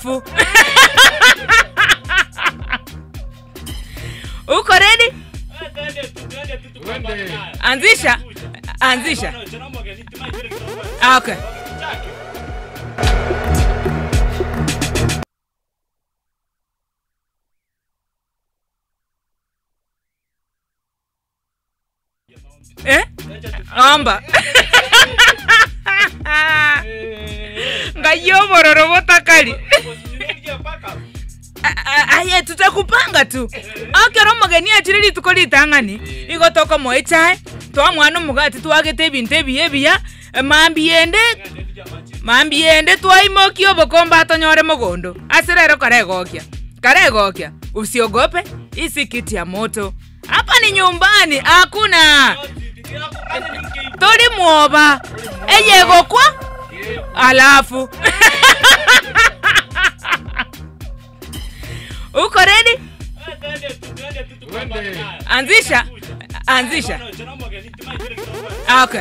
Alafu uko ready? Anzisha, anzisha. Ah, okay. Eh? Omba. Ngai obororo botakari. A- a- Aye tutakupanga tu. Ekero omogeni achire rituko ritang'ani, igo tokomoa echae, twamoa na omogati twagete ebinto ebiya ebiya, mambia ende, mambia ende twaimokia obokombe atonyore mogondo. Ase rero karegokia, karegokia, usiogope, hii si kiti ya moto. Hapa ni nyumbani, hakuna tori mwoba eyegokwa alafu uko ready? Anzisha, anzisha. Ah, okay.